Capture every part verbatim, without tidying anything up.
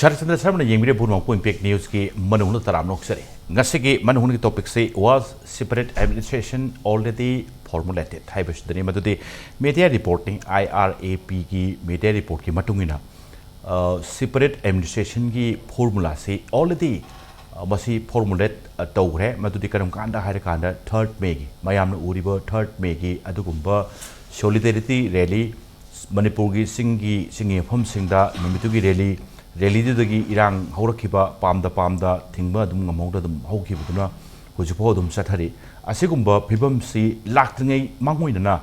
ꯁꯔꯆꯟꯗ꯭ꯔ ꯁꯔꯃꯅ ꯌꯦꯡꯕꯤꯔꯤꯕ ꯄꯨꯝꯅꯃꯛꯄꯨ ꯏꯝꯄꯦꯛ ꯅ꯭ꯌꯨꯁꯀꯤ ꯃꯅꯨꯡꯗ ꯇꯔꯥꯝꯅ ꯑꯣꯛꯆꯔꯤ꯫ ꯉꯁꯤꯒꯤ ꯃꯅꯨꯡꯒꯤ ꯇꯣꯄꯤꯛꯁꯤ, "Was separate administration already formulated?" ꯍꯥꯏꯕꯁꯤꯗꯅꯤ꯫ ꯃꯗꯨꯗꯤ ꯃꯦꯗꯤꯌꯥ ꯔꯤꯄꯣꯔꯠꯅꯤ, ꯑꯥꯏ ꯑꯥꯔ ꯑꯦ ꯄꯤꯒꯤ ꯃꯦꯗꯤꯌꯥ ꯔꯤꯄꯣꯔꯠꯀꯤ ꯃꯇꯨꯡ ꯏꯟꯅ, ꯁꯤꯄꯔꯦꯠ ꯑꯦꯗꯃꯤꯅꯤꯁꯇ꯭ꯔꯦꯁꯟꯒꯤ ꯐꯣꯔꯃꯨꯂꯥꯁꯤ ꯑꯣꯜꯔꯦꯗꯤ ꯃꯁꯤ ꯐꯣꯔꯃꯨꯂꯦꯠ ꯇꯧꯈ꯭ꯔꯦ꯫ ꯃꯗꯨꯗꯤ ꯀꯔꯝ ꯀꯥꯟꯗ ꯍꯥꯏꯔꯀꯥꯟꯗ, ꯊꯥꯔꯠ ꯃꯦꯒꯤ, ꯃꯌꯥꯝꯅ ꯎꯔꯤꯕ ꯊꯥꯔꯠ ꯃꯦꯒꯤ ꯑꯗꯨꯒꯨꯝꯕ ꯁꯣꯂꯤꯗꯦꯔꯤꯇꯤ ꯔꯦꯂꯤ, ꯃꯅꯤꯄꯨꯔꯒꯤ ꯆꯤꯡꯒꯤ, ꯆꯤꯡꯒꯤ ꯃꯐꯝꯁꯤꯡꯗ ꯅꯨꯃꯤꯠꯇꯨꯒꯤ ꯔꯦꯂꯤ, ꯔꯦꯂꯤꯗꯨꯗꯒꯤ ꯏꯔꯥꯡ ꯍꯧꯔꯛꯈꯤꯕ, ꯄꯥꯝꯗ ꯄꯥꯝꯗ ꯊꯤꯡꯕ ꯑꯗꯨꯝ ꯉꯝꯍꯧꯗ ꯑꯗꯨꯝ ꯍꯧꯈꯤꯕꯗꯨꯅ ꯍꯧꯖꯤꯛꯐꯥꯎ ꯑꯗꯨꯝ ꯆꯠꯊꯔꯤ꯫ ꯑꯁꯤꯒꯨꯝꯕ ꯐꯤꯕꯝꯁꯤ ꯂꯥꯛꯇ꯭ꯔꯤꯉꯩ ꯃꯥꯡꯑꯣꯏꯅꯅ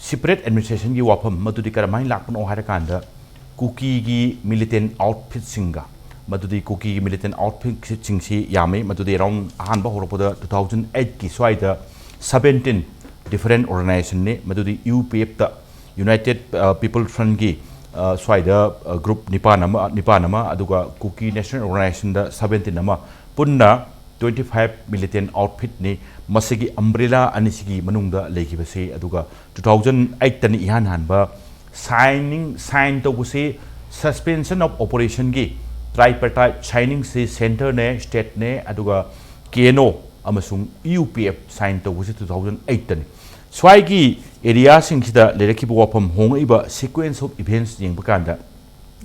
ꯁꯤꯄꯔꯦꯠ ꯑꯦꯗꯃꯤꯅꯤꯁꯇ꯭ꯔꯦꯁꯟꯒꯤ ꯋꯥꯐꯝ ꯃꯗꯨꯗꯤ ꯀꯔꯝꯍꯥꯏꯅ ꯂꯥꯛꯄꯅꯣ ꯍꯥꯏꯔꯀꯥꯟꯗ, ꯀꯨꯀꯤꯒꯤ ꯃꯤꯂꯤꯇꯦꯟ ꯑꯥꯎꯠꯐꯤꯠꯁꯤꯡꯒ, ꯃꯗꯨꯗꯤ ꯀꯨꯀꯤꯒꯤ ꯃꯤꯂꯤꯇꯦꯟ ꯑꯥꯎꯠꯐꯤꯠꯁꯤꯡꯁꯤ ꯌꯥꯝꯃꯤ꯫ ꯃꯗꯨꯗꯤ ꯑꯦꯔꯥꯎꯟ ꯑꯍꯥꯟꯕ ꯍꯧꯔꯛꯄꯗ ꯇꯨ ꯊꯥꯎꯖꯟ ꯑꯩꯠꯀꯤ ꯁ꯭ꯋꯥꯏꯗ ꯁꯕꯦꯟꯇꯤꯟ ꯗꯤꯐꯔꯦꯟ ꯑꯣꯔꯒꯅꯥꯏꯖꯦꯁꯟꯅꯤ꯫ ꯃꯗꯨꯗꯤ ꯌꯨ ꯄꯤ ꯑꯦꯐꯇ, ꯌꯨꯅꯥꯏꯇꯦꯠ ꯄꯤꯄꯜ ꯐ꯭ꯔꯟꯒꯤ, ꯁ꯭ꯋꯥꯏꯗ ꯒ꯭ꯔꯨꯞ ꯅꯤꯄꯥꯟ ꯑꯃ, ꯅꯤꯄꯥꯟ ꯑꯃ, ꯑꯗꯨꯒ ꯀꯨꯀꯤ ꯅꯦꯁꯅꯦꯜ ꯑꯣꯔꯒꯅꯥꯏꯖꯦꯁꯟꯗ ꯁꯕꯦꯟꯇꯤꯟ ꯑꯃ, ꯄꯨꯟꯅ ꯇ꯭ꯋꯦꯟꯇꯤ ꯐꯥꯏꯚ ꯃꯤꯂꯤꯇꯦꯟ ꯑꯥꯎꯠꯐꯤꯠꯅꯤ꯫ ꯃꯁꯤꯒꯤ ꯑꯝꯕ꯭ꯔꯦꯂꯥ ꯑꯅꯤꯁꯤꯒꯤ ꯃꯅꯨꯡꯗ ꯂꯩꯈꯤꯕꯁꯤ꯫ ꯑꯗꯨꯒ ꯇꯨ ꯊꯥꯎꯖꯟ ꯑꯩꯠꯇꯅꯤ ꯏꯍꯥꯟ ꯍꯥꯟꯕ ꯁꯥꯏꯅꯤꯡ, ꯁꯥꯏꯟ ꯇꯧꯕꯁꯤ꯫ ꯁꯁꯄꯦꯟꯁꯟ ꯑꯣꯐ ꯑꯣꯄꯔꯦꯁꯟꯒꯤ ꯇ꯭ꯔꯥꯏꯄꯔꯇꯥꯏꯠ ꯁꯥꯏꯅꯤꯡꯁꯤ ꯁꯦꯟꯇꯔꯅꯦ, ꯁ꯭ꯇꯦꯠꯅꯦ, ꯑꯗꯨꯒ ꯀꯦ ꯑꯦꯟ ꯑꯣ ꯑꯃꯁꯨꯡ ꯌꯨ ꯄꯤ ꯑꯦꯐ ꯁꯥꯏꯟ ꯇꯧꯕꯁꯤ ꯇꯨ ꯊꯥꯎꯖꯟ ꯑꯩꯠꯇꯅꯤ꯫ ꯁ꯭ꯋꯥꯏꯒꯤ ꯑꯦꯔꯤꯌꯥꯁꯤꯡꯁꯤꯗ ꯂꯩꯔꯛꯈꯤꯕ ꯋꯥꯐꯝ, ꯍꯣꯡꯉꯛꯏꯕ ꯁꯤꯀ꯭ꯋꯦꯟꯁ ꯑꯣꯐ ꯏꯚꯦꯟꯠꯁ ꯌꯦꯡꯕ ꯀꯥꯟꯗ,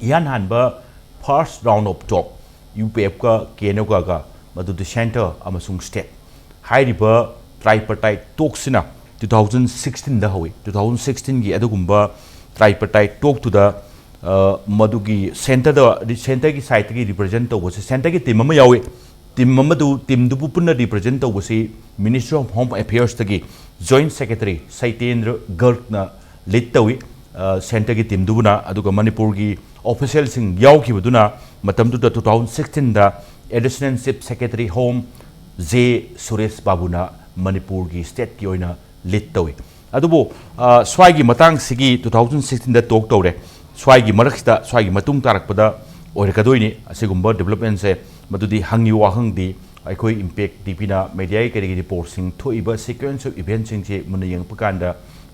ꯏꯍꯥꯟ ꯍꯥꯟꯕ ꯐꯥꯔꯁ ꯔꯥꯎꯟ ꯑꯣꯐ ꯇꯣꯛ, ꯌꯨ ꯄꯤ ꯑꯦꯐꯀ ꯀꯦ ꯑꯦꯟ ꯑꯣꯒ, ꯃꯗꯨꯗꯤ ꯁꯦꯟꯇꯔ ꯑꯃꯁꯨꯡ ꯁ꯭ꯇꯦꯠ꯫ ꯍꯥꯏꯔꯤꯕ ꯇ꯭ꯔꯥꯏꯄꯔꯇꯥꯏꯠ ꯇꯣꯛꯁꯤꯅ ꯇꯨ ꯊꯥꯎꯖꯟ ꯁꯤꯛꯁꯇꯤꯟꯗ ꯍꯧꯏ꯫ ꯇꯨ ꯊꯥꯎꯖꯟ ꯁꯤꯛꯁꯇꯤꯟꯒꯤ ꯑꯗꯨꯒꯨꯝꯕ ꯇ꯭ꯔꯥꯏꯄꯔꯇꯥꯏꯠ ꯇꯣꯛꯇꯨꯗ, ꯑ, ꯃꯗꯨꯒꯤ ꯁꯦꯟꯇꯔꯗ, ꯁꯦꯟꯇꯔꯒꯤ ꯁꯥꯏꯠꯇꯒꯤ ꯔꯤꯄ꯭ꯔꯖꯦꯟ ꯇꯧꯕꯁꯦ, ꯁꯦꯟꯇꯔꯒꯤ ꯇꯤꯝ ꯑꯃ ꯌꯥꯎꯏ꯫ ꯇꯤꯝ ꯑꯃꯗꯨ, ꯇꯤꯝꯗꯨꯕꯨ ꯄꯨꯟꯅ ꯔꯤꯄ꯭ꯔꯖꯦꯟ ꯇꯧꯕꯁꯤ ꯃꯤꯅꯤꯁꯇ꯭ꯔꯤ ꯑꯣꯐ ꯍꯣꯝ ꯑꯦꯐꯤꯌꯔꯁꯇꯒꯤ ꯖꯣꯏꯟꯠ ꯁꯦꯀ꯭ꯔꯦꯇꯔꯤ ꯁꯩꯇꯦꯟꯗ꯭ꯔ ꯒꯔꯒꯅ ꯂꯤꯗ ꯇꯧꯏ, ꯑ, ꯁꯦꯟꯇꯔꯒꯤ ꯇꯤꯝꯗꯨꯕꯨꯅ꯫ ꯑꯗꯨꯒ ꯃꯅꯤꯄꯨꯔꯒꯤ ꯑꯣꯐꯤꯁꯤꯌꯦꯜꯁꯤꯡ ꯌꯥꯎꯈꯤꯕꯗꯨꯅ, ꯃꯇꯝꯗꯨꯗ ꯇꯨ ꯊꯥꯎꯖꯟ ꯁꯤꯛꯁꯇꯤꯟꯗ additional chief secretary home J Suresh ꯕꯥꯕꯨꯅ ꯃꯅꯤꯄꯨꯔꯒꯤ ꯁ꯭ꯇꯦꯠꯀꯤ ꯑꯣꯏꯅ ꯂꯤꯗ ꯇꯧꯏ꯫ ꯑꯗꯨꯕꯨ, ꯑ, ꯁ꯭ꯋꯥꯏꯒꯤ ꯃꯇꯥꯡꯁꯤꯒꯤ ꯇꯨ ꯊꯥꯎꯖꯟ ꯁꯤꯛꯁꯇꯤꯟꯗ ꯇꯣꯛ ꯇꯧꯔꯦ꯫ ꯁ꯭ꯋꯥꯏꯒꯤ ꯃꯔꯛꯁꯤꯗ, ꯁ꯭ꯋꯥꯏꯒꯤ ꯃꯇꯨꯡ ꯇꯥꯔꯛꯄꯗ ꯑꯣꯏꯔꯛꯀꯗꯣꯏꯅꯤ ꯑꯁꯤꯒꯨꯝꯕ ꯗꯤꯕꯂꯞꯃꯦꯟꯁꯦ꯫ ꯃꯗꯨꯗꯤ ꯍꯪꯉꯤꯕ ꯋꯥꯍꯪꯗꯤ, ꯑꯩꯈꯣꯏ ꯏꯝꯄꯦꯛ ꯇꯤ ꯚꯤꯅ ꯃꯦꯗꯤꯌꯥꯒꯤ ꯀꯔꯤꯒꯤ ꯔꯤꯄꯣꯔꯠꯁꯤꯡ, ꯊꯣꯛꯏꯕ ꯁꯤꯀ꯭ꯋꯦꯟꯁ ꯑꯣꯐ ꯏꯚꯦꯟꯠꯁꯤꯡꯁꯤ ꯃꯨꯟꯅ ꯌꯦꯡꯉꯛꯄ ꯀꯥꯟꯗ,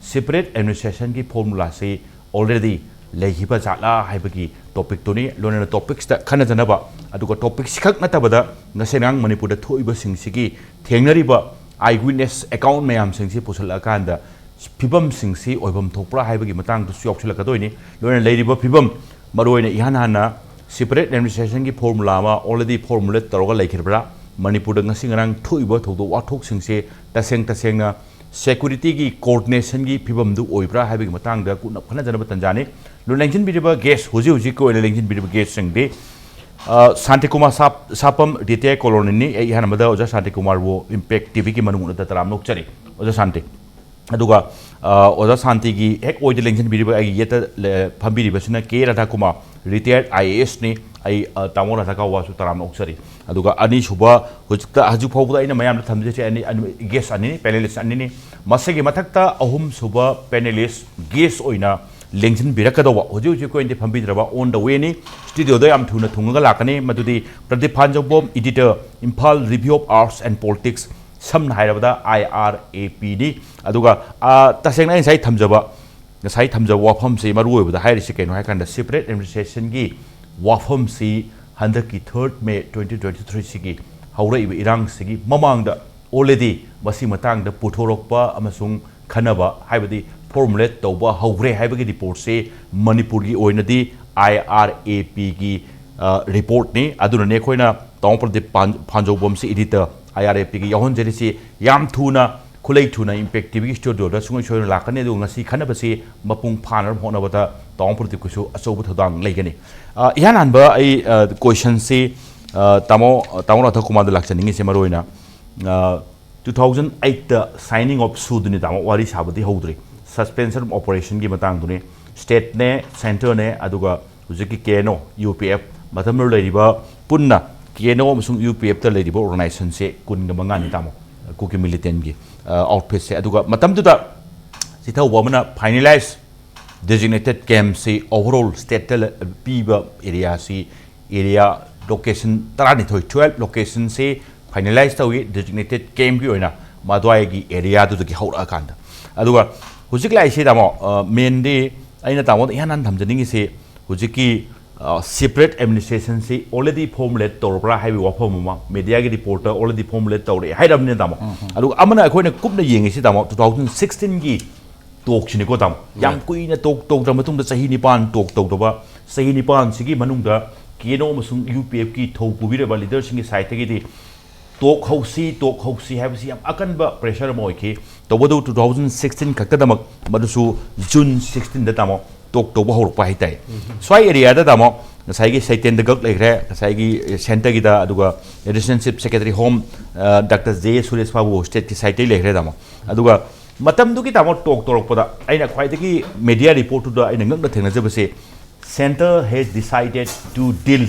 ꯁꯤꯄꯔꯦꯠ ꯑꯦꯗꯃꯤꯅꯤꯁꯇ꯭ꯔꯦꯁꯟꯒꯤ ꯐꯣꯔꯃꯨꯂꯥꯁꯤ ꯑꯣꯜꯔꯦꯗꯤ ꯂꯩꯈꯤꯕ ꯖꯥꯠꯂꯥ ꯍꯥꯏꯕꯒꯤ ꯇꯣꯄꯤꯛꯇꯨꯅꯤ꯫ ꯂꯣꯏꯅꯅ ꯇꯣꯄꯤꯛꯁꯤꯗ ꯈꯟꯅꯖꯅꯕ, ꯑꯗꯨꯒ ꯇꯣꯄꯤꯛꯁꯤꯈꯛ ꯅꯠꯇꯕꯗ ꯉꯁꯤ ꯉꯔꯥꯡ ꯃꯅꯤꯄꯨꯔꯗ ꯊꯣꯛꯏꯕꯁꯤꯡꯁꯤꯒꯤ ꯊꯦꯡꯅꯔꯤꯕ ꯑꯥꯏ ꯋꯤꯠꯅꯦꯁ ꯑꯦꯀꯥꯎꯟ ꯃꯌꯥꯝꯁꯤꯡꯁꯤ ꯄꯨꯁꯤꯜꯂꯛꯑꯀꯥꯟꯗ ꯐꯤꯕꯝꯁꯤꯡꯁꯤ ꯑꯣꯏꯐꯝ ꯊꯣꯛꯄ꯭ꯔꯥ ꯍꯥꯏꯕꯒꯤ ꯃꯇꯥꯡꯗꯁꯨ ꯌꯥꯎꯁꯤꯜꯂꯛꯀꯗꯣꯏꯅꯤ꯫ ꯂꯣꯏꯅ ꯂꯩꯔꯤꯕ ꯐꯤꯕꯝ, ꯃꯔꯨꯑꯣꯏꯅ ꯏꯍꯥꯟ ꯍꯥꯟꯅ ꯁꯤꯄꯔꯦꯠ ꯑꯦꯗꯃꯤꯅꯤꯁꯇ꯭ꯔꯦꯁꯟꯒꯤ ꯐꯣꯔꯃꯨꯂꯥ ꯑꯃ ꯑꯣꯜꯔꯦꯗꯤ ꯐꯣꯔꯃꯨꯂꯦꯠ ꯇꯧꯔꯒ ꯂꯩꯈ꯭ꯔꯕ꯭ꯔꯥ? ꯃꯅꯤꯄꯨꯔꯗ ꯉꯁꯤ ꯉꯔꯥꯡ ꯊꯣꯛꯏꯕ ꯊꯧꯗꯣꯛ ꯋꯥꯊꯣꯛꯁꯤꯡꯁꯦ ꯇꯁꯦꯡ ꯇꯁꯦꯡꯅ ꯁꯦꯀ꯭ꯌꯨꯔꯤꯇꯤꯒꯤ ꯀꯣꯑꯣꯔꯗꯤꯅꯦꯁꯟꯒꯤ ꯐꯤꯕꯝꯗꯨ ꯑꯣꯏꯕ꯭ꯔꯥ ꯍꯥꯏꯕꯒꯤ ꯃꯇꯥꯡꯗ ꯀꯨꯞꯅ ꯈꯟꯅꯖꯅꯕ ꯇꯟꯖꯥꯅꯤ꯫ ꯑꯗꯨ ꯂꯦꯡꯁꯤꯟꯕꯤꯔꯤꯕ ꯒꯦꯁ, ꯍꯧꯖꯤꯛ ꯍꯧꯖꯤꯛꯀꯤ ꯑꯣꯏꯅ ꯂꯦꯡꯁꯤꯟꯕꯤꯔꯤꯕ ꯒꯦꯁꯁꯤꯡꯗꯤ, ꯑ, ꯁꯥꯟꯇꯤꯀꯨꯃꯥꯔ ꯁꯥꯞ-, ꯁꯥꯄꯝ, ꯔꯤꯇꯥꯌꯔ ꯀꯣꯂꯣꯅꯤꯅꯤ꯫ ꯑꯩ ꯑꯍꯥꯟꯕꯗ ꯑꯣꯖꯥ ꯁꯥꯟꯇꯤꯀꯨꯃꯥꯔꯕꯨ ꯏꯝꯄꯦꯛ ꯇꯤꯚꯤꯒꯤ ꯃꯅꯨꯡꯗ ꯇꯔꯥꯝꯅ ꯑꯣꯛꯆꯔꯤ꯫ ꯑꯣꯖꯥ ꯁꯥꯟꯇꯤ꯫ ꯑꯗꯨꯒ, ꯑ, ꯑꯣꯖꯥ ꯁꯥꯟꯇꯤꯒꯤ ꯍꯦꯛ ꯑꯣꯏꯗ ꯂꯦꯡꯁꯤꯟꯕꯤꯔꯤꯕ ꯑꯩꯒꯤ ꯌꯦꯠꯇ ꯂꯦ-, ꯐꯝꯕꯤꯔꯤꯕꯁꯤꯅ ꯀꯦ ꯔꯥꯙꯥꯀꯨꯃꯥꯔ, ꯔꯤꯇꯥꯌꯔ ꯑꯥꯏ ꯑꯦ ꯑꯦꯁꯅꯤ꯫ ꯑꯩ, ꯑ, ꯇꯥꯃꯣ ꯔꯥꯙꯥꯀꯥꯋꯥꯁꯨ ꯇꯔꯥꯝꯅ ꯑꯣꯛꯆꯔꯤ꯫ ꯑꯗꯨꯒ ꯑꯅꯤꯁꯨꯕ, ꯍꯧꯖꯤꯛꯇ, ꯍꯧꯖꯤꯛ ꯐꯥꯎꯕꯗ ꯑꯩꯅ ꯃꯌꯥꯝꯗ ꯊꯝꯖꯔꯤꯁꯦ ꯑꯅꯤ, ꯑꯅꯤ, ꯒꯦꯁ ꯑꯅꯤꯅꯤ, ꯄꯦꯅꯦꯂꯤꯁ ꯑꯅꯤꯅꯤ꯫ ꯃꯁꯤꯒꯤ ꯃꯊꯛꯇ ꯑꯍꯨꯝꯁꯨꯕ ꯄꯦꯅꯦꯂꯤꯁ ꯒꯦꯁ ꯑꯣꯏꯅ ꯂꯦꯡꯁꯤꯟꯕꯤꯔꯛꯀꯗꯧꯕ, ꯍꯧꯖꯤꯛ ꯍꯧꯖꯤꯛ ꯑꯩꯈꯣꯏꯅꯗꯤ ꯐꯝꯕꯤꯗ꯭ꯔꯕ, on the way ꯅꯤ꯫ ꯁ꯭ꯇꯨꯗꯤꯑꯣꯗ ꯌꯥꯝ ꯊꯨꯅ ꯊꯨꯡꯉꯒ ꯂꯥꯛꯀꯅꯤ꯫ ꯃꯗꯨꯗꯤ Pradeep ꯐꯥꯟꯖꯧꯕꯝ, editor, Imphal Review of Arts and Politics, ꯁꯝꯅ ꯍꯥꯏꯔꯕꯗ ꯑꯥꯏ ꯑꯥꯔ ꯑꯦ ꯄꯤꯅꯤ꯫ ꯑꯗꯨꯒ, ꯑ, ꯇꯁꯦꯡꯅ ꯑꯩ ꯉꯁꯥꯏ ꯊꯝꯖꯕ, ꯉꯁꯥꯏ ꯊꯝꯖꯕ ꯋꯥꯐꯝꯁꯤ ꯃꯔꯨꯑꯣꯏꯕꯗ ꯍꯥꯏꯔꯤꯁꯤ ꯀꯩꯅꯣ ꯍꯥꯏ ꯀꯥꯟꯗ, ꯁꯤꯄꯔꯦꯠ ꯑꯦꯗꯃꯤꯅꯤꯁꯇ꯭ꯔꯦꯁꯟꯒꯤ ꯋꯥꯐꯝꯁꯤ ꯍꯟꯗꯛꯀꯤ ꯊꯥꯔꯠ ꯃꯦ ꯇ꯭ꯋꯦꯟꯇꯤ ꯇ꯭ꯋꯦꯟꯇꯤ ꯊ꯭ꯔꯤꯁꯤꯒꯤ ꯍꯧꯔꯛꯏꯕ ꯏꯔꯥꯡꯁꯤꯒꯤ ꯃꯃꯥꯡꯗ already ꯃꯁꯤ ꯃꯇꯥꯡꯗ ꯄꯨꯊꯣꯔꯛꯄ ꯑꯃꯁꯨꯡ ꯈꯟꯅꯕ, ꯍꯥꯏꯕꯗꯤ ꯐꯣꯔꯃꯨꯂꯦꯠ ꯇꯧꯕ ꯍꯧꯈ꯭ꯔꯦ ꯍꯥꯏꯕꯒꯤ ꯔꯤꯄꯣꯔꯠꯁꯤ ꯃꯅꯤꯄꯨꯔꯒꯤ ꯑꯣꯏꯅꯗꯤ ꯑꯥꯏ ꯑꯥꯔ ꯑꯦ ꯄꯤꯒꯤ, ꯑ, ꯔꯤꯄꯣꯔꯠꯅꯤ꯫ ꯑꯗꯨꯅꯅꯦ ꯑꯩꯈꯣꯏꯅ ꯇꯥꯃꯣ ꯄ꯭ꯔꯗꯤꯞ ꯄꯥꯟ-, ꯐꯥꯟꯖꯧꯕꯝꯁꯤ editor ꯑꯥꯏ ꯑꯥꯔ ꯑꯦ ꯄꯤꯒꯤ ꯌꯥꯎꯍꯟꯖꯔꯤꯁꯤ꯫ ꯌꯥꯝ ꯊꯨꯅ, ꯈꯨꯠꯂꯩ ꯊꯨꯅ ꯏꯝꯄꯦꯛ ꯇꯤꯚꯤꯒꯤ ꯁ꯭ꯇꯨꯗꯤꯑꯣꯗ ꯁꯨꯡꯁꯣꯏ ꯁꯣꯏꯗꯅ ꯂꯥꯛꯀꯅꯤ꯫ ꯑꯗꯨꯒ ꯉꯁꯤ ꯈꯟꯅꯕꯁꯤ ꯃꯄꯨꯡ ꯐꯥꯅꯕ ꯍꯣꯠꯅꯕꯗ ꯇꯥꯃꯣ ꯄ꯭ꯔꯗꯤꯞꯀꯤꯁꯨ ꯑꯆꯧꯕ ꯊꯧꯗꯥꯡ ꯂꯩꯒꯅꯤ꯫ ꯑ, ꯏꯍꯥꯟ ꯍꯥꯟꯕ ꯑꯩ, ꯑ, ꯀꯣꯏꯁꯟꯁꯤ, ꯑ, ꯇꯥꯃꯣ, ꯇꯥꯃꯣ ꯔꯥꯙꯥꯀꯨꯃꯥꯔꯗ ꯂꯥꯛꯆꯅꯤꯡꯉꯤꯁꯦ ꯃꯔꯨꯑꯣꯏꯅ, ꯑ, ꯇꯨ ꯊꯥꯎꯖꯟ ꯑꯩꯠꯇ signing of ꯁꯨꯗꯨꯅꯤ ꯇꯥꯃꯣ, ꯋꯥꯔꯤ ꯁꯥꯕꯗꯤ ꯍꯧꯗ꯭ꯔꯤ꯫ Suspension of Operationꯒꯤ ꯃꯇꯥꯡꯗꯨꯅꯤ꯫ Stateꯅꯦ, Centreꯅꯦ, ꯑꯗꯨꯒ ꯍꯧꯖꯤꯛꯀꯤ ꯀꯦ N O, U P F, ꯃꯇꯝꯗꯨꯗ ꯂꯩꯔꯤꯕ ꯄꯨꯟꯅ ꯀꯦ ꯑꯦꯟ ꯑꯣ ꯑꯃꯁꯨꯡ ꯌꯨ ꯄꯤ ꯑꯦꯐꯇ ꯂꯩꯔꯤꯕ organizationꯁꯦ ꯀꯨꯟꯒ ꯃꯉꯥꯅꯤ ꯇꯥꯃꯣ, ꯀꯨꯀꯤ militantꯒꯤ, ꯑ, outfitꯁꯦ꯫ ꯑꯗꯨꯒ ꯃꯇꯝꯗꯨꯗ ꯆꯤꯊꯍꯧꯕ ꯑꯃꯅ finalize designated campꯁꯤ overall stateꯇ ꯂ-, ꯄꯤꯕ areaꯁꯤ, area location ꯇꯔꯥꯅꯤꯊꯣꯏ, twelve locationꯁꯤ finalize ꯇꯧꯏ designated campꯀꯤ ꯑꯣꯏꯅ, ꯃꯗꯨꯋꯥꯏꯒꯤ areaꯗꯨꯗꯒꯤ ꯍꯧꯔꯛꯑꯀꯥꯟꯗ꯫ ꯑꯗꯨꯒ ꯍꯧꯖꯤꯛ ꯂꯥꯛꯏꯁꯤ ꯇꯥꯃꯣ, ꯑ, mainly, ꯑꯩꯅ ꯇꯥꯃꯣꯗ ꯏꯍꯥꯟ ꯍꯥꯟꯅ ꯊꯝꯖꯅꯤꯡꯉꯤꯁꯤ ꯍꯧꯖꯤꯛꯀꯤ separate administrationꯁꯤ already formulate ꯇꯧꯔꯕ꯭ꯔꯥ ꯍꯥꯏꯕꯒꯤ ꯋꯥꯐꯝ ꯑꯃ, mediaꯒꯤ reportꯇ already formulate ꯇꯧꯔꯦ ꯍꯥꯏꯔꯕꯅꯤꯅ ꯇꯥꯃꯣ꯫ ꯑꯗꯨꯒ ꯑꯃꯅ ꯑꯩꯈꯣꯏꯅ ꯀꯨꯞꯅ ꯌꯦꯡꯉꯤꯁꯤ ꯇꯥꯃꯣ, two thousand sixteenꯒꯤ talkꯁꯤꯅꯤꯀꯣ ꯇꯥꯃꯣ꯫ ꯌꯥꯝ ꯀꯨꯏꯅ talk ꯇꯧꯗ꯭ꯔ ꯃꯇꯨꯡꯗ ꯆꯍꯤ ꯅꯤꯄꯥꯟ talk ꯇꯧꯗꯕ, ꯆꯍꯤ ꯅꯤꯄꯥꯟꯁꯤꯒꯤ ꯃꯅꯨꯡꯗ ꯀꯦꯅꯣ ꯑꯃꯁꯨꯡ UPFꯀꯤ ꯊꯧ ꯄꯨꯕꯤꯔꯕ leaderꯁꯤꯡꯒꯤ sideꯇꯒꯤꯗꯤ talk ꯍꯧꯁꯤ, talk ꯍꯧꯁꯤ ꯍꯥꯏꯕꯁꯤ ꯌꯥꯝ ꯑꯀꯟꯕ pressure ꯑꯃ ꯑꯣꯏꯈꯤ꯫ ꯇꯧꯕꯇꯕꯨ two thousand sixteen ꯈꯛꯇꯗꯃꯛ, ꯃꯗꯨꯁꯨ June sixteenꯗ ꯇꯥꯃꯣ talk ꯇꯧꯕ ꯍꯧꯔꯛꯄ ꯍꯥꯏꯇꯥꯔꯦ꯫ ꯁ꯭ꯋꯥꯏ areaꯗ ꯇꯥꯃꯣ ꯉꯁꯥꯏꯒꯤ ꯁꯩꯇꯦꯟꯗ ꯒꯔꯒ ꯂꯩꯈ꯭ꯔꯦ, ꯉꯁꯥꯏꯒꯤ centreꯒꯤꯗ, ꯑꯗꯨꯒ Additional Chief Secretary Home, ꯑ, Doctor J Suresh ꯕꯥꯕꯨ stateꯀꯤ sideꯇꯒꯤ ꯂꯩꯈ꯭ꯔꯦ ꯇꯥꯃꯣ꯫ ꯑꯗꯨꯒ ꯃꯇꯝꯗꯨꯒꯤ ꯇꯥꯃꯣ talk ꯇꯧꯔꯛꯄꯗ ꯑꯩꯅ ꯈ꯭ꯋꯥꯏꯗꯒꯤ media reportꯇꯨꯗ ꯑꯩꯅ ꯉꯛꯅ ꯊꯦꯡꯅꯖꯕꯁꯦ, Centre has decided to deal,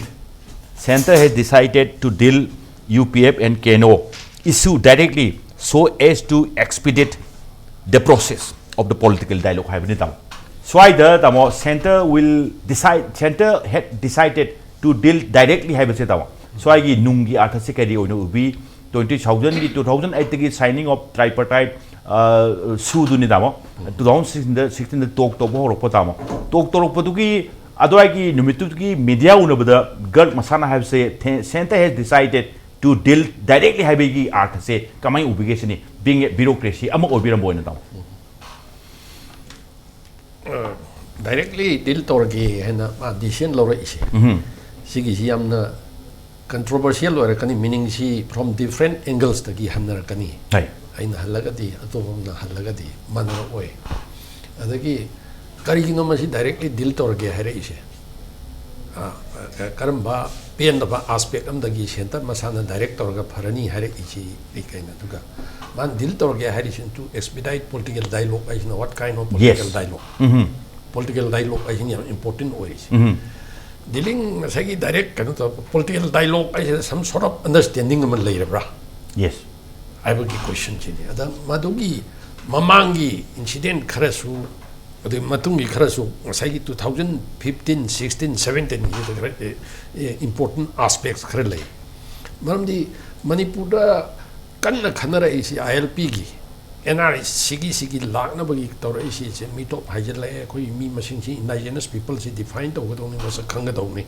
Centre has decided to deal UPF and KNO issue directly so as to expedite the process of the political dialogue ꯍꯥꯏꯕꯅꯤ ꯇꯥꯃꯣ꯫ ꯁ꯭ꯋꯥꯏꯗ ꯇꯥꯃꯣ, Centre will decide, Centre had decided to deal directly ꯍꯥꯏꯕꯁꯦ ꯇꯥꯃꯣ, ꯁ꯭ꯋꯥꯏꯒꯤ ꯅꯨꯡꯒꯤ ꯑꯥꯔꯊꯁꯦ ꯀꯔꯤ ꯑꯣꯏꯅ ꯎꯕꯤ? Twenty thousandꯒꯤ, two thousand eightꯇꯒꯤ signing of tripartite ꯁꯨꯗꯨꯅꯤ ꯇꯥꯃꯣ꯫ Two thousand sixteenꯗ, sixteenꯗ talk ꯇꯧꯕ ꯍꯧꯔꯛꯄ ꯇꯥꯃꯣ꯫ Talk ꯇꯧꯔꯛꯄꯗꯨꯒꯤ ꯑꯗꯨꯋꯥꯏꯒꯤ ꯅꯨꯃꯤꯠꯇꯨꯒꯤ media ꯎꯅꯕꯗ ꯒꯔꯒ ꯃꯁꯥꯅ ꯍꯥꯏꯕꯁꯦ, "Centre has decided to deal directly" ꯍꯥꯏꯕꯒꯤ ꯑꯥꯔꯊꯁꯦ ꯀꯃꯥꯏꯅ ꯎꯕꯤꯒꯦ ꯁꯤꯅꯤ, being a bureaucracy ꯑꯃ ꯑꯣꯏꯕꯤꯔꯝꯕ ꯑꯣꯏꯅ ꯇꯥꯃꯣ꯫ Directly deal ꯇꯧꯔꯒꯦ ꯍꯥꯏꯅ ꯃꯥ decision ꯂꯧꯔꯛꯏꯁꯦ, ꯁꯤꯒꯤꯁꯤ ꯌꯥꯝꯅ controversial ꯑꯣꯏꯔꯛꯀꯅꯤ, meaningꯁꯤ from different anglesꯇꯒꯤ ꯍꯟꯅꯔꯛꯀꯅꯤ꯫ ꯑꯩꯅ ꯍꯜꯂꯒꯗꯤ, ꯑꯇꯣꯞꯄ ꯑꯃꯅ ꯍꯜꯂꯒꯗꯤ ꯃꯥꯟꯅꯔꯛꯑꯣꯏ꯫ ꯑꯗꯒꯤ ꯀꯔꯤꯒꯤꯅꯣ ꯃꯁꯤ directly deal ꯇꯧꯔꯒꯦ ꯍꯥꯏꯔꯛꯏꯁꯦ? ꯑ, ꯀꯔꯝꯕ ꯄꯦꯟꯗꯕ aspect ꯑꯃꯗꯒꯤ Centre ꯃꯁꯥꯅ direct ꯇꯧꯔꯒ ꯐꯔꯅꯤ ꯍꯥꯏꯔꯛꯏꯁꯤ ꯀꯩꯅꯣ? ꯑꯗꯨꯒ ꯃꯥꯅ deal ꯇꯧꯔꯒꯦ ꯍꯥꯏꯔꯤꯁꯤꯅ to expedite political dialogue ꯍꯥꯏꯁꯤꯅ what kind of political dialogue? Political dialogue ꯍꯥꯏꯁꯤꯅ ꯌꯥꯝ important ꯑꯣꯏꯔꯤꯁꯦ꯫ Dealing ꯉꯁꯥꯏꯒꯤ direct ꯀꯩꯅꯣ ꯇꯧꯔ political dialogue ꯍꯥꯏꯁꯤꯗ some sort of understanding ꯑꯃ ꯂꯩꯔꯕ꯭ꯔꯥ? Yes. ꯍꯥꯏꯕꯒꯤ questionꯁꯤꯅꯤ꯫ ꯑꯗ ꯃꯗꯨꯒꯤ ꯃꯃꯥꯡꯒꯤ incident ꯈꯔꯁꯨ, ꯑꯗꯨꯒꯤ ꯃꯇꯨꯡꯒꯤ ꯈꯔꯁꯨ ꯉꯁꯥꯏꯒꯤ two thousand fifteen, sixteen, seventeenꯒꯤꯗ ꯈꯔ important aspects ꯈꯔ ꯂꯩ꯫ ꯃꯔꯝꯗꯤ ꯃꯅꯤꯄꯨꯔꯗ ꯀꯟꯅ ꯈꯟꯅꯔꯛꯏꯁꯤ ILPꯒꯤ ꯑꯦꯟ ꯑꯥꯔ ꯁꯤꯒꯤ ꯁꯤꯒꯤ ꯂꯥꯛꯅꯕꯒꯤ ꯇꯧꯔꯛꯏꯁꯤ ꯁꯦ ꯃꯤꯇꯣꯞ ꯍꯥꯏꯖꯤꯜꯂꯛꯑꯦ꯫ ꯑꯩꯈꯣꯏꯒꯤ ꯃꯤ ꯃꯁꯤꯡꯁꯤ ꯏꯟꯗꯥꯏꯖꯤꯅꯁ ꯄꯤꯄꯜꯁꯤ ꯗꯤꯐꯥꯏꯟ ꯇꯧꯒꯗꯧꯅꯤ, ꯃꯁꯛ ꯈꯪꯒꯗꯧꯅꯤ꯫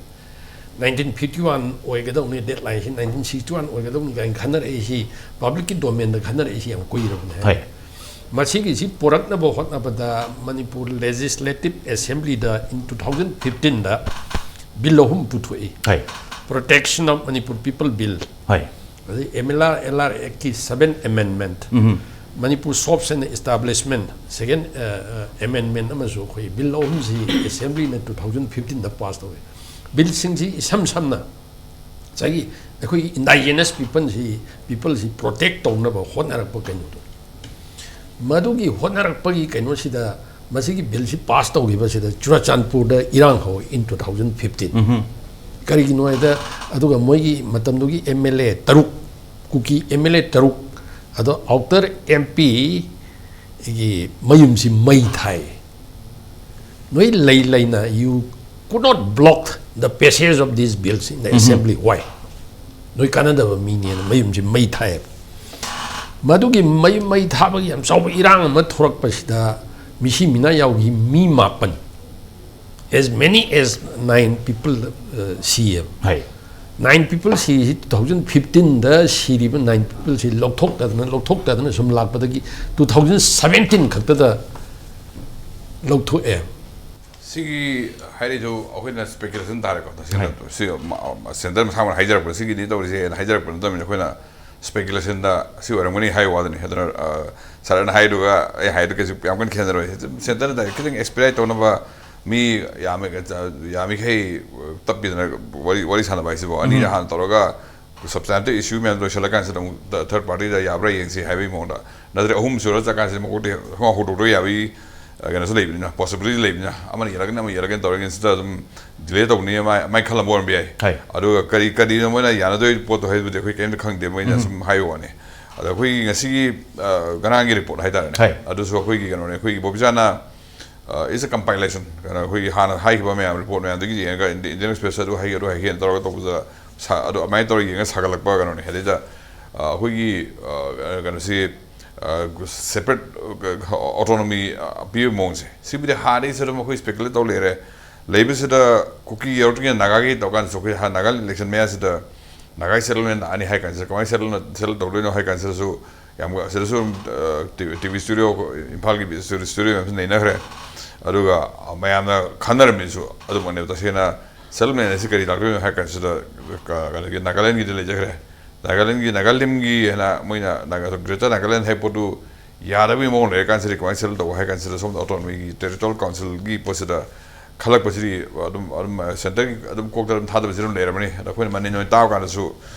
ꯅꯥꯏꯟꯇꯤꯟ ꯐꯤꯐꯇꯤ ꯋꯥꯟ ꯑꯣꯏꯒꯗꯧꯅꯤ, ꯗꯦꯠ ꯂꯥꯏꯟꯁꯤ ꯅꯥꯏꯟꯇꯤꯟ ꯁꯤꯛꯁꯇꯤ ꯋꯥꯟ ꯑꯣꯏꯒꯗꯧꯅꯤ ꯀꯥꯏꯅ ꯈꯟꯅꯔꯛꯏꯁꯤ, ꯄꯕ꯭ꯂꯤꯛꯀꯤ ꯗꯣꯃꯦꯟꯗ ꯈꯟꯅꯔꯛꯏꯁꯤ ꯌꯥꯝ ꯀꯨꯏꯔꯕꯅꯦ꯫ ꯍꯣꯏ꯫ ꯃꯁꯤꯒꯤꯁꯤ ꯄꯨꯔꯛꯅꯕ ꯍꯣꯠꯅꯕꯗ ꯃꯅꯤꯄꯨꯔ ꯂꯦꯖꯤꯁꯂꯦꯇꯤꯚ ꯑꯦꯁꯦꯝꯕ꯭ꯂꯤꯗ in two thousand fifteenꯗ ꯕꯤꯜ ꯑꯍꯨꯝ ꯄꯨꯊꯣꯛꯏ꯫ ꯍꯣꯏ꯫ Protection of Manipur People Bill, ꯍꯣꯏ꯫ ꯑꯗꯩ M L R L R ꯑꯦꯛꯀꯤ ꯁꯕꯦꯟ ꯑꯦꯃꯦꯟꯃꯦꯟꯠ, ꯎꯝ꯫ Manipur shops and establishment second amendment ꯑꯃꯁꯨ ꯑꯩꯈꯣꯏ ꯕꯤꯜ ꯑꯍꯨꯝꯁꯤ ꯑꯦꯁꯦꯝꯕ꯭ꯂꯤꯅ two thousand fifteenꯗ ꯄꯥꯁ ꯇꯧꯏ꯫ ꯕꯤꯜꯁꯤꯡꯁꯤ ꯏꯁꯝ ꯁꯝꯅ ꯉꯁꯥꯏꯒꯤ ꯑꯩꯈꯣꯏꯒꯤ ꯏꯟꯗꯥꯏꯖꯤꯅꯁ ꯄꯤꯄꯜꯁꯤ ꯄꯤꯄꯜꯁꯤ ꯄ꯭ꯔꯣꯇꯦꯛ ꯇꯧꯅꯕ ꯍꯣꯠꯅꯔꯛꯄ ꯀꯩꯅꯣꯗꯣ, ꯃꯗꯨꯒꯤ ꯍꯣꯠꯅꯔꯛꯄꯒꯤ ꯀꯩꯅꯣꯁꯤꯗ ꯃꯁꯤꯒꯤ ꯕꯤꯜꯁꯤ ꯄꯥꯁ ꯇꯧꯈꯤꯕꯁꯤꯗ ꯆꯨꯔꯥꯆꯥꯟꯄꯨꯔꯗ ꯏꯔꯥꯡ ꯍꯧꯏ in two thousand fifteen꯫ ꯎꯝ꯫ ꯀꯔꯤꯒꯤꯅꯣ ꯍꯥꯏꯗ ꯑꯗꯨꯒ ꯃꯣꯏꯒꯤ ꯃꯇꯝꯗꯨꯒꯤ ꯑꯦꯝ ꯑꯦꯜ ꯑꯦ ꯇꯔꯨꯛ, ꯀꯨꯀꯤ ꯑꯦꯝ ꯑꯦꯜ ꯑꯦ ꯇꯔꯨꯛ, ꯑꯗꯣ ꯑꯥꯎꯇꯔ ꯑꯦꯝ ꯄꯤꯒꯤ ꯃꯌꯨꯝꯁꯤ ꯃꯩ ꯊꯥꯏ꯫ ꯅꯣꯏ ꯂꯩ ꯂꯩꯅ you could not block the passage of these bills in the um. Assembly. Why? ꯅꯣꯏ ꯀꯥꯟꯅꯗꯕ ꯃꯤꯅꯦꯅ ꯃꯌꯨꯝꯁꯤ ꯃꯩ ꯊꯥꯏꯌꯦꯕ꯫ ꯃꯗꯨꯒꯤ ꯃꯩ, ꯃꯩ ꯊꯥꯕꯒꯤ ꯌꯥꯝ ꯆꯥꯎꯕ ꯏꯔꯥꯡ ꯑꯃ ꯊꯣꯛꯂꯛꯄꯁꯤꯗ ꯃꯤꯁꯤ ꯃꯤꯅꯥ ꯌꯥꯎꯈꯤ ꯃꯤ ꯃꯥꯄꯟ, as many as nine people, uh, ꯁꯤꯌꯦꯕ꯫ ꯍꯣꯏ꯫ Nine people ꯁꯤꯁꯤ two thousand fifteenꯗ ꯁꯤꯔꯤꯕ nine peopleꯁꯤ ꯂꯧꯊꯣꯛꯇꯗꯅ, ꯂꯧꯊꯣꯛꯇꯗꯅ ꯁꯨꯝ ꯂꯥꯛꯄꯗꯒꯤ two thousand seventeen ꯈꯛꯇꯗ ꯂꯧꯊꯣꯛꯑꯦ꯫ ꯁꯤꯒꯤ ꯍꯥꯏꯔꯤꯁꯨ ꯑꯩꯈꯣꯏꯅ ꯁ꯭ꯄꯦꯀꯨꯂꯦꯁꯟ ꯇꯥꯔꯦꯀꯣ꯫ ꯇꯁꯦꯡꯅ ꯍꯣꯏ꯫ ꯁꯤ ꯃ-, ꯁꯦꯟꯇꯔ ꯃꯁꯥꯃꯛꯅ ꯍꯥꯏꯖꯔꯛꯄ, ꯁꯤꯒꯤꯗꯤ ꯇꯧꯔꯤꯁꯦꯅ ꯍꯥꯏꯖꯔꯛꯄ ꯅꯠꯇꯕꯅꯤꯅ, ꯑꯩꯈꯣꯏꯅ ꯁ꯭ꯄꯦꯀꯨꯂꯦꯁꯟꯗ ꯁꯤ ꯑꯣꯏꯔꯝꯒꯅꯤ ꯍꯥꯏꯕ ꯋꯥꯗꯨꯅꯤ꯫ ꯑꯗꯨꯅ, ꯑ, ꯁꯥꯔꯅ ꯍꯥꯏꯗꯨꯒ ꯑꯩ ꯍꯥꯏꯗꯨ ꯀꯩꯁꯨ ꯌꯥꯝ ꯀꯟꯅ ꯈꯦꯠꯅꯔꯣꯏ꯫ ꯁꯦꯟꯇꯔꯅ ꯈꯤꯇꯪ ꯑꯦꯛꯁꯄꯤꯗꯥꯏꯠ ꯇꯧꯅꯕ ꯃꯤ ꯌꯥꯝꯃꯤ-, ꯌꯥꯝꯃꯤꯈꯩ ꯇꯞꯄꯤꯗꯅ ꯋꯥꯔꯤ, ꯋꯥꯔꯤ ꯁꯥꯟꯅꯕ ꯍꯥꯏꯁꯤꯕꯨ꯫ ꯑꯅꯤꯗ ꯎꯝ꯫ ꯍꯥꯟꯅ ꯇꯧꯔꯒ ꯁꯕꯁꯇꯥꯟꯇꯤꯚ ꯏꯁꯨ ꯃꯌꯥꯝ ꯂꯣꯏꯁꯤꯜꯂꯀꯥꯟꯁꯤꯗ ꯑꯃꯨꯛ ꯊ-, ꯊꯔꯗ ꯄꯥꯔꯇꯤꯗ ꯌꯥꯕ꯭ꯔꯥ ꯌꯦꯡꯁꯤ ꯍꯥꯏꯕꯒꯤ ꯃꯑꯣꯡꯗ꯫ ꯅꯠꯇ꯭ꯔꯒ ꯑꯍꯨꯝ ꯁꯨꯔ ꯆꯠꯀꯥꯟꯁꯤꯗ ꯃꯀꯣꯛꯇꯩ ꯈꯪꯍꯧ ꯍꯧꯗꯣꯛꯇꯕ ꯌꯥꯕꯒꯤ, ꯑ, ꯀꯩꯅꯣꯁꯨ ꯂꯩꯕꯅꯤꯅ, ꯄꯣꯁꯤꯕꯤꯂꯤꯇꯤ ꯂꯩꯕꯅꯤꯅ, ꯑꯃꯅ ꯌꯥꯔꯛꯀꯅꯤ, ꯑꯃꯅ ꯌꯥꯔꯛꯀꯅꯤ ꯇꯧꯔꯒ ꯁꯤꯗ ꯑꯗꯨꯝ ꯗꯤꯂꯦ ꯇꯧꯅꯤ, ꯃꯥꯏ, ꯃꯥꯏ ꯈꯜꯂꯝꯕ ꯑꯣꯏꯔꯝꯕ ꯌꯥꯏ꯫ ꯍꯣꯏ꯫ ꯑꯗꯨꯒ ꯀꯔꯤ, ꯀꯔꯤꯅꯣ ꯃꯣꯏꯅ ꯌꯥꯅꯗꯣꯏ ꯄꯣꯠꯇꯣ ꯍꯥꯏꯕꯗꯤ ꯑꯩꯈꯣꯏ ꯀꯔꯤꯝꯇ ꯈꯪꯗꯦ, ꯃꯣꯏꯅ ꯎꯝ꯫ ꯁꯨꯝ ꯍꯥꯏꯕ ꯋꯥꯅꯤ꯫ ꯑꯗꯣ ꯑꯩꯈꯣꯏꯒꯤ ꯉꯁꯤꯒꯤ, ꯑ, ꯉꯔꯥꯡꯒꯤ ꯔꯤꯄꯣꯔꯠ ꯍꯥꯏꯇꯥꯔꯦꯅꯦ, ꯍꯣꯏ꯫ ꯑꯗꯨꯁꯨ ꯑꯩꯈꯣꯏꯒꯤ ꯀꯩꯅꯣꯅꯦ, ꯑꯩꯈꯣꯏꯒꯤ ꯕꯣꯕꯤꯆꯥꯅ, ꯑ, is a compilation, ꯀꯩꯅꯣ, ꯑꯩꯈꯣꯏꯒꯤ ꯍꯥꯟꯅ ꯍꯥꯏꯈꯤꯕ ꯃꯌꯥꯝ, ꯔꯤꯄꯣꯔꯠ ꯃꯌꯥꯝꯗꯒꯤ ꯌꯦꯡꯉꯒ, ꯏꯟꯗꯤ-, ꯏꯟꯗꯤꯌꯟ ꯑꯦꯛꯁꯄ꯭ꯔꯦꯁ ꯑꯗꯨ ꯍꯥꯏꯒꯦ, ꯑꯗꯨ ꯍꯥꯏꯒꯦꯅ ꯇꯧꯔꯒ ꯇꯧꯕꯗ ꯁꯥ-, ꯑꯗꯨ ꯑꯗꯨꯃꯥꯏꯅ ꯇꯧꯔꯒ ꯌꯦꯡꯉꯒ ꯁꯥꯒꯠꯂꯛꯄ ꯀꯩꯅꯣꯅꯦ꯫ ꯑꯗꯩꯗ, ꯑ, ꯑꯩꯈꯣꯏꯒꯤ, ꯑ, ꯀꯩꯅꯣꯁꯤ, ꯁꯦꯄꯔꯦꯠ ꯑꯣꯇꯣꯅꯣꯃꯤ ꯄꯤꯕ ꯃꯑꯣꯡꯁꯦ, ꯁꯤꯕꯨꯗꯤ ꯍꯥꯟꯅꯗꯒꯤꯁꯨ ꯑꯗꯨꯝ ꯑꯩꯈꯣꯏ ꯁ꯭ꯄꯦꯀꯨꯂꯦꯠ ꯇꯧ ꯂꯩꯔꯦ꯫ ꯂꯩꯕꯁꯤꯗ ꯀꯨꯀꯤ ꯌꯥꯎꯔꯛꯇ꯭ꯔꯤꯉꯩ ꯅꯥꯒꯥꯒꯤ ꯇꯧꯀꯥꯟꯗꯁꯨ, ꯑꯩꯈꯣꯏ ꯍꯥꯟꯅ ꯅꯥꯒꯥ ꯏꯂꯦꯛꯁꯟ ꯃꯌꯥꯁꯤꯗ ꯅꯥꯒꯥꯒꯤ ꯁꯦꯇꯜꯃꯦꯟ ꯂꯥꯛꯑꯅꯤ ꯍꯥꯏ ꯀꯥꯟꯁꯤꯗ, ꯀꯃꯥꯏꯅ ꯁꯦꯇꯜ ꯇꯧꯗꯣꯏꯅꯣ ꯍꯥꯏ ꯀꯥꯟꯁꯤꯗꯁꯨ, ꯌꯥꯝ ꯑꯁꯤꯗꯁꯨ ꯑꯗꯨꯝ ꯇꯤ ꯚꯤ ꯁ꯭ꯇꯨꯗꯤꯑꯣ, ꯏꯝꯐꯥꯜꯒꯤ ꯁ꯭ꯇꯨꯗꯤꯑꯣ ꯃꯌꯥꯝꯁꯨ ꯅꯩꯅꯈ꯭ꯔꯦ꯫ ꯑꯗꯨꯒ ꯃꯌꯥꯝꯅ ꯈꯟꯅꯔꯝꯃꯤꯁꯨ ꯑꯗꯨꯃꯛꯅꯦꯕ꯫ ꯇꯁꯦꯡꯅ ꯁꯦꯇꯜꯃꯦꯟ ꯑꯁꯤ ꯀꯔꯤ ꯂꯥꯛꯇꯣꯏꯅꯣ ꯍꯥꯏ ꯀꯥꯟꯁꯤꯗ, ꯀ- ꯀꯩꯅꯣꯒꯤ ꯅꯥꯒꯥꯂꯦꯟꯒꯤꯗꯤ ꯂꯩꯖꯈ꯭ꯔꯦ꯫ ꯅꯥꯒꯥꯂꯦꯟꯒꯤ, ꯅꯥꯒꯥꯂꯤꯝꯒꯤ ꯍꯥꯏꯅ ꯃꯣꯏꯅ ꯅꯥꯒꯥ-, ꯒ꯭ꯔꯦꯇꯔ ꯅꯥꯒꯥꯂꯦꯟ ꯍꯥꯏ ꯄꯣꯠꯇꯨ ꯌꯥꯗꯕꯒꯤ ꯃꯑꯣꯡ ꯂꯩꯔ ꯀꯥꯟꯁꯤꯗ ꯀꯃꯥꯏꯅ ꯁꯦꯇꯜ ꯇꯧꯕ ꯍꯥꯏ ꯀꯥꯟꯁꯤꯗ, ꯁꯣꯝꯗ ꯑꯣꯇꯣꯅꯣꯃꯤꯒꯤ ꯇꯦꯔꯤꯇꯣꯔꯤꯌꯦꯜ ꯀꯥꯎꯟꯁꯤꯜꯒꯤ ꯄꯣꯠꯁꯤꯗ ꯈꯜꯂꯛꯄꯁꯤꯗꯤ ꯑꯗꯨꯝ, ꯑꯗꯨꯝ ꯁꯦꯟꯇꯔꯒꯤ ꯑꯗꯨꯝ ꯀꯣꯛꯇ ꯑꯗꯨꯝ ꯊꯥꯗꯕꯁꯤ ꯑꯗꯨꯝ ꯂꯩꯔꯕꯅꯤ꯫ ꯑꯗ ꯑꯩꯈꯣꯏꯅ ꯃꯅꯤꯡ ꯅꯣꯏ ꯇꯥꯕ ꯀꯥꯟꯗꯁꯨ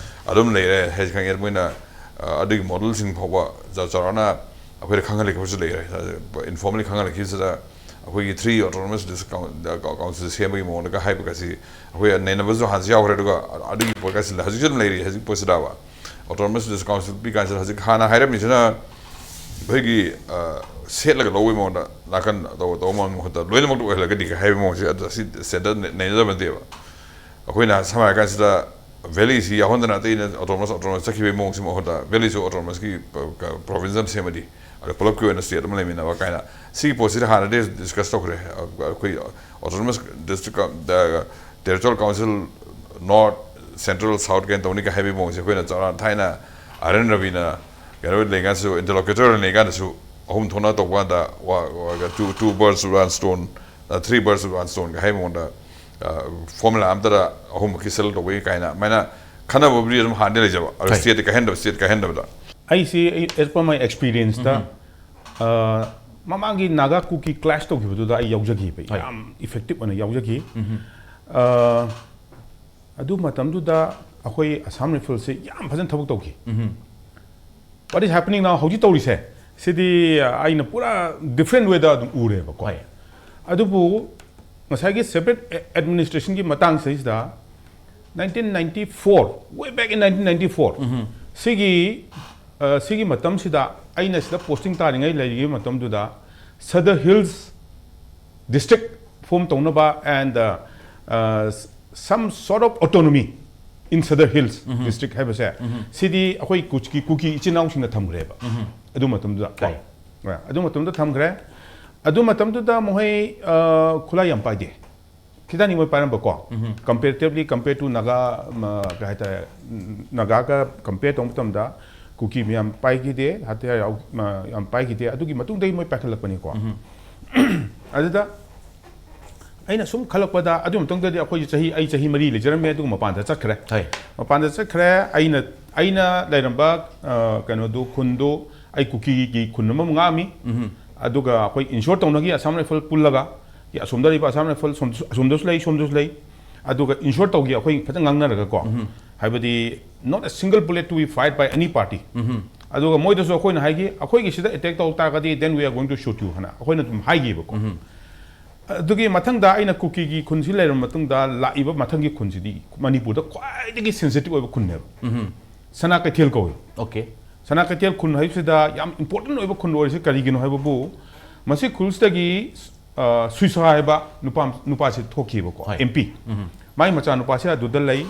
ꯑꯗꯨꯝ ꯂꯩꯔꯦ ꯍꯥꯏꯁꯦ ꯈꯪꯉꯦ꯫ ꯃꯣꯏꯅ, ꯑ, ꯑꯗꯨꯒꯤ ꯃꯣꯗꯦꯜꯁꯤꯡ ꯐꯥꯎꯕ ꯆ-, ꯆꯥꯎꯔꯥꯛꯅ ꯑꯩꯈꯣꯏꯗ ꯈꯪꯍꯜꯂꯛꯈꯤꯕꯁꯨ ꯂꯩꯔꯦ꯫ ꯏꯟꯐꯣꯔꯃꯦꯜꯂꯤ ꯈꯪꯍꯜꯂꯛꯈꯤꯕꯁꯤꯗ ꯑꯩꯈꯣꯏꯒꯤ ꯊ꯭ꯔꯤ ꯑꯣꯇꯣꯅꯣꯃꯁ ꯗꯤꯁꯇ꯭ꯔꯤꯛ ꯀꯥꯎꯟꯁꯤꯜ ꯁꯦꯝꯕꯒꯤ ꯃꯑꯣꯡꯗꯒ ꯍꯥꯏꯕꯒꯁꯤ ꯑꯩꯈꯣꯏ ꯅꯩꯅꯕꯁꯨ ꯍꯥꯟꯅꯁꯨ ꯌꯥꯎꯈ꯭ꯔꯦ꯫ ꯑꯗꯨꯒ ꯑꯗꯨꯒꯤ ꯄꯣꯠꯀꯥꯁꯤ ꯍꯧꯖꯤꯛꯁꯨ ꯑꯗꯨꯝ ꯂꯩꯔꯤ꯫ ꯍꯧꯖꯤꯛ ꯄꯣꯠꯁꯤꯗꯕ ꯑꯣꯇꯣꯅꯣꯃꯁ ꯗꯤꯁꯇ꯭ꯔꯤꯛ ꯀꯥꯎꯟꯁꯤꯜ ꯄꯤ ꯀꯥꯟꯁꯤꯗ ꯍꯧꯖꯤꯛ ꯍꯥꯟꯅ ꯍꯥꯏꯔꯝꯃꯤꯁꯤꯅ ꯑꯩꯈꯣꯏꯒꯤ, ꯑ, ꯁꯦꯠꯂꯒ ꯂꯧꯕꯒꯤ ꯃꯑꯣꯡꯗ ꯅꯥꯀꯟ ꯇꯧꯕ, ꯇꯧꯕ ꯃꯑꯣꯡꯒꯤ ꯃꯍꯨꯠꯇ ꯂꯣꯏꯅꯃꯛꯇ ꯑꯣꯏꯍꯜꯂꯒꯗꯤ ꯍꯥꯏꯕꯒꯤ ꯃꯑꯣꯡꯁꯦ, ꯑꯗꯨ ꯑꯁꯤ ꯁꯦꯟꯇꯔ ꯅꯩꯅꯖꯕ ꯅꯠꯇꯦꯕ꯫ ꯑꯩꯈꯣꯏꯅ ꯁꯝꯅ ꯍꯥꯏꯔ ꯀꯥꯟꯁꯤꯗ ꯚꯦꯂꯤꯁꯤ ꯌꯥꯎꯍꯟꯗꯅ ꯑꯇꯩꯅ ꯑꯣꯇꯣꯅꯣꯃꯁ, ꯑꯣꯇꯣꯅꯣꯃꯁ ꯆꯠꯈꯤꯕꯒꯤ ꯃꯑꯣꯡꯁꯤ ꯃꯍꯨꯠꯇ ꯚꯦꯂꯤꯁꯨ ꯑꯣꯇꯣꯅꯣꯃꯁꯀꯤ ꯄ꯭ꯔꯣꯚꯤꯟꯁ ꯑꯃ ꯁꯦꯝꯃꯗꯤ, ꯑꯗ ꯄꯨꯂꯞꯀꯤ ꯑꯣꯏꯅ ꯁ꯭ꯇꯦꯠ ꯑꯃ ꯂꯩꯃꯤꯟꯅꯕ ꯀꯥꯏꯅ, ꯁꯤꯒꯤ ꯄꯣꯠꯁꯤꯗꯤ ꯍꯥꯟꯅꯗꯤ ꯗꯤꯁꯀꯁ ꯇꯧꯈ꯭ꯔꯦ꯫ ꯑꯩꯈꯣꯏ autonomous district, territorial council north, central, south ꯀꯥꯏꯅ ꯇꯧꯅꯤ ꯀꯥꯏ ꯍꯥꯏꯕꯒꯤ ꯃꯑꯣꯡꯁꯦ ꯑꯩꯈꯣꯏꯅ ꯆꯥꯎꯔꯥꯛꯅ ꯊꯥꯏꯅ ꯑꯥꯔ ꯑꯦꯟ ꯔꯕꯤꯅ ꯀꯩꯅꯣ ꯂꯩꯉꯥꯟꯁꯨ, ꯏꯟꯇꯔꯂꯣꯀ꯭ꯌꯨꯇꯔ ꯂꯩꯉꯥꯟꯗꯁꯨ ꯑꯍꯨꯝ ꯊꯣꯛꯅ ꯇꯧꯕ ꯀꯥꯟꯗ ꯋꯥ-, ꯋꯥ-, two, two birds with one stone, uh, three birds with one stone ꯀ ꯍꯥꯏꯕ ꯃꯑꯣꯡꯗ, ꯐꯣꯔꯃꯨꯂꯥ ꯑꯃꯠꯇꯗ ꯑꯍꯨꯝꯃꯛꯀꯤ ꯁꯦꯇꯜ ꯇꯧꯕꯒꯤ ꯀꯥꯏꯅ ꯑꯗꯨꯃꯥꯏꯅ ꯈꯟꯅꯕꯕꯨꯗꯤ ꯑꯗꯨꯝ ꯍꯥꯟꯅꯗꯤ ꯂꯩꯖꯕ꯫ ꯑꯗꯣ ꯍꯣꯏ꯫ ꯁ꯭ꯇꯦꯠꯇꯤ ꯀꯥꯏꯍꯟꯗꯕ, ꯁ꯭ꯇꯦꯠ ꯀꯥꯏꯍꯟꯗꯕꯗ꯫ ꯑꯩꯁꯤ, ꯑꯩ, as per my experience ꯇ, ꯎꯝ꯫ ꯑ, ꯃꯃꯥꯡꯒꯤ ꯅꯥꯒꯥ ꯀꯨꯀꯤ ꯀ꯭ꯂꯥꯁ ꯇꯧꯈꯤꯕꯗꯨꯗ ꯑꯩ ꯌꯥꯎꯖꯈꯤꯕ, ꯍꯣꯏ꯫ ꯌꯥꯝ ꯏꯐꯦꯛꯇꯤꯞ ꯑꯣꯏꯅ ꯌꯥꯎꯖꯈꯤ꯫ ꯎꯝ꯫ ꯑ, ꯑꯗꯨ ꯃꯇꯝꯗꯨꯗ ꯑꯩꯈꯣꯏ ꯑꯁꯥꯝ ꯔꯥꯏꯐꯜꯁꯦ ꯌꯥꯝ ꯐꯖꯅ ꯊꯕꯛ ꯇꯧꯈꯤ꯫ ꯎꯝ꯫ What is happening now? ꯍꯧꯖꯤꯛ ꯇꯧꯔꯤꯁꯦ, ꯁꯤꯗꯤ ꯑꯩꯅ ꯄꯨꯔꯥ ꯗꯤꯐ꯭ꯔꯦꯟ ꯋꯦꯗ ꯑꯗꯨꯝ ꯎꯔꯦꯕꯀꯣ꯫ ꯍꯣꯏ꯫ ꯑꯗꯨꯕꯨ ꯉꯁꯥꯏꯒꯤ ꯁꯦꯄꯔꯦꯠ ꯑꯦꯗꯃꯤꯅꯤꯁꯇ꯭ꯔꯦꯁꯟꯒꯤ ꯃꯇꯥꯡꯁꯤꯗꯩꯁꯤꯗ, nineteen ninety four, way back in nineteen ninety four, um. ꯁꯤꯒꯤ, ꯑ, ꯁꯤꯒꯤ ꯃꯇꯝꯁꯤꯗ ꯑꯩꯅ ꯁꯤꯗ ꯄꯣꯁꯇꯤꯡ ꯇꯥꯔꯤꯉꯩ ꯂꯩꯔꯤꯉꯩ ꯃꯇꯝꯗꯨꯗ, Sadar Hills district form ꯇꯧꯅꯕ and, uh, uh, some sort of autonomy in Sadar Hills um. District ꯍꯥꯏꯕꯁꯦ, ꯎꯝ꯫ ꯁꯤꯗꯤ ꯑꯩꯈꯣꯏ ꯀꯨꯀꯤ, ꯀꯨꯀꯤ ꯏꯆꯤꯟ ꯏꯅꯥꯎꯁꯤꯡꯅ ꯊꯝꯈ꯭ꯔꯦꯕ꯫ ꯎꯝ꯫ ꯑꯗꯨ ꯃꯇꯝꯗꯨꯗ ꯀꯣ꯫ ꯍꯣꯏ꯫ ꯑꯗꯨ ꯃꯇꯝꯗꯨꯗ ꯊꯝꯈ꯭ꯔꯦ꯫ ꯑꯗꯨ ꯃꯇꯝꯗꯨꯗ ꯃꯈꯣꯏ ꯑ, ꯈꯨꯠꯂꯥꯏ ꯌꯥꯝ ꯄꯥꯏꯗꯦ꯫ ꯈꯤꯇꯪꯗꯤ ꯃꯣꯏ ꯄꯥꯏꯔꯝꯕꯀꯣ꯫ Comparatively, compare to ꯅꯥꯒꯥ, ꯃ, ꯀꯩ ꯍꯥꯏꯇꯥꯔꯦ, ꯎꯝ, ꯅꯥꯒꯥꯒ compare ꯇꯧꯕ ꯃꯇꯝꯗ ꯀꯨꯀꯤ ꯃꯌꯥꯝ ꯄꯥꯏꯈꯤꯗꯦ, ꯍꯥꯇꯤꯌꯥꯔ ꯌꯥꯎ-, ꯃ, ꯌꯥꯝ ꯄꯥꯏꯈꯤꯗꯦ꯫ ꯑꯗꯨꯒꯤ ꯃꯇꯨꯡꯗꯒꯤ ꯃꯣꯏ ꯄꯥꯏꯈꯠꯂꯛꯄꯅꯤꯀꯣ꯫ ꯑꯗꯨꯗ ꯑꯩꯅ ꯁꯨꯝ ꯈꯜꯂꯛꯄꯗ, ꯑꯗꯨ ꯃꯇꯨꯡꯗꯗꯤ ꯑꯩꯈꯣꯏꯁꯦ ꯆꯍꯤ, ꯑꯩ ꯆꯍꯤ ꯃꯔꯤ ꯂꯩꯖꯔꯝꯃꯦ, ꯑꯗꯨꯒ ꯃꯄꯥꯟꯗ ꯆꯠꯈ꯭ꯔꯦ꯫ ꯍꯣꯏ꯫ ꯃꯄꯥꯟꯗ ꯆꯠꯈ꯭ꯔꯦ꯫ ꯑꯩꯅ, ꯑꯩꯅ ꯂꯩꯔꯝꯕ, ꯑ, ꯀꯩꯅꯣꯗꯨ, ꯈꯨꯟꯗꯨ ꯑꯩ ꯀꯨꯀꯤꯒꯤ ꯈꯨꯟ ꯑꯃꯃꯨꯛ ꯉꯥꯛꯑꯝꯃꯤ꯫ ꯑꯗꯨꯒ ꯑꯩꯈꯣꯏ insure ꯇꯧꯅꯈꯤ, Assam Rifle ꯄꯨꯜꯂꯒ, ꯑꯁꯣꯝꯗ ꯂꯩꯕ Assam Rifle ꯁꯣꯝꯗꯁꯨ, ꯑꯁꯣꯝꯗꯁꯨ ꯂꯩ, ꯁꯣꯝꯗꯁꯨ ꯂꯩ꯫ ꯑꯗꯨꯒ insure ꯇꯧꯈꯤ ꯑꯩꯈꯣꯏ ꯐꯖꯅ ꯉꯥꯡꯅꯔꯒꯀꯣ꯫ ꯍꯥꯏꯕꯗꯤ, not a single bullet to be fired by any party꯫ ꯑꯗꯨꯒ ꯃꯣꯏꯗꯁꯨ ꯑꯩꯈꯣꯏꯅ ꯍꯥꯏꯈꯤ, "ꯑꯩꯈꯣꯏꯒꯤ ꯁꯤꯗ attack ꯇꯧ ꯇꯥꯔꯒꯗꯤ, then we are going to shoot you" ꯍꯥꯏꯅ ꯑꯩꯈꯣꯏꯅ ꯑꯗꯨꯝ ꯍꯥꯏꯈꯤꯕꯀꯣ꯫ ꯑꯗꯨꯒꯤ ꯃꯊꯪꯗ ꯑꯩꯅ ꯀꯨꯀꯤꯒꯤ ꯈꯨꯟꯁꯤ ꯂꯩꯔꯕ ꯃꯇꯨꯡꯗ, ꯂꯥꯛꯏꯕ ꯃꯊꯪꯒꯤ ꯈꯨꯟꯁꯤꯗꯤ ꯃꯅꯤꯄꯨꯔꯗ ꯈ꯭ꯋꯥꯏꯗꯒꯤ sensitive ꯑꯣꯏꯕ ꯈꯨꯟꯅꯦꯕ꯫ ꯁꯅꯥ ꯀꯩꯊꯦꯜ ꯀꯧꯏ꯫ Okay꯫ ꯁꯅꯥ ꯀꯩꯊꯦꯜ ꯈꯨꯟ ꯍꯥꯏꯕꯁꯤꯗ ꯌꯥꯝ important ꯑꯣꯏꯕ ꯈꯨꯟ ꯑꯣꯏꯔꯤꯁꯤ ꯀꯔꯤꯒꯤꯅꯣ ꯍꯥꯏꯕꯕꯨ, ꯃꯁꯤ ꯈꯨꯜꯁꯤꯗꯒꯤ, ꯑ, ꯁꯨꯏꯁꯥ ꯍꯥꯏꯕ ꯅꯨꯄꯥ, ꯅꯨꯄꯥꯁꯤ ꯊꯣꯛꯈꯤꯕꯀꯣ, ꯍꯣꯏ꯫ MP꯫ ꯃꯥꯏ ꯃꯆꯥꯅꯨꯄꯥꯁꯦ ꯑꯗꯨꯗ ꯂꯩ꯫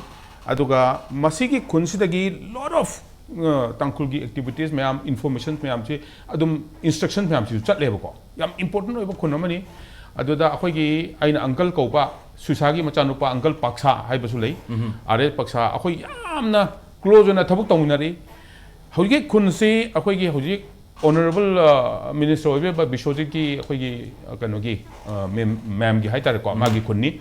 ꯑꯗꯨꯒ ꯃꯁꯤꯒꯤ ꯈꯨꯟꯁꯤꯗꯒꯤ lot of, ꯑ, ꯇꯥꯡꯈꯨꯜꯒꯤ activities ꯃꯌꯥꯝ, information ꯃꯌꯥꯝꯁꯤ ꯑꯗꯨꯝ, instruction ꯃꯌꯥꯝꯁꯤꯁꯨ ꯆꯠꯂꯦꯕꯀꯣ꯫ ꯌꯥꯝ important ꯑꯣꯏꯕ ꯈꯨꯟ ꯑꯃꯅꯤ꯫ ꯑꯗꯨꯗ ꯑꯩꯈꯣꯏꯒꯤ, ꯑꯩꯅ uncle ꯀꯧꯕ ꯁꯨꯏꯁꯥꯒꯤ ꯃꯆꯥꯅꯨꯄꯥ uncle ꯄꯥꯛꯁꯥ ꯍꯥꯏꯕꯁꯨ ꯂꯩ꯫ ꯑꯥꯔ ꯑꯦꯁ ꯄꯥꯛꯁꯥ, ꯑꯩꯈꯣꯏ ꯌꯥꯝꯅ close ꯑꯣꯏꯅ ꯊꯕꯛ ꯇꯧꯃꯤꯟꯅꯔꯤ꯫ ꯍꯧꯖꯤꯛ ꯈꯨꯟꯁꯤ ꯑꯩꯈꯣꯏꯒꯤ ꯍꯧꯖꯤꯛ honourable, ꯑ, minister ꯑꯣꯏꯕꯤꯔꯤꯕ ꯕꯤꯁ꯭ꯋꯖꯤꯠꯀꯤ ꯑꯩꯈꯣꯏꯒꯤ, ꯑ, ꯀꯩꯅꯣꯒꯤ, ꯑ, ma'am, ma'amꯒꯤ ꯍꯥꯏꯇꯥꯔꯦꯀꯣ, ꯃꯥꯒꯤ ꯈꯨꯟꯅꯤ꯫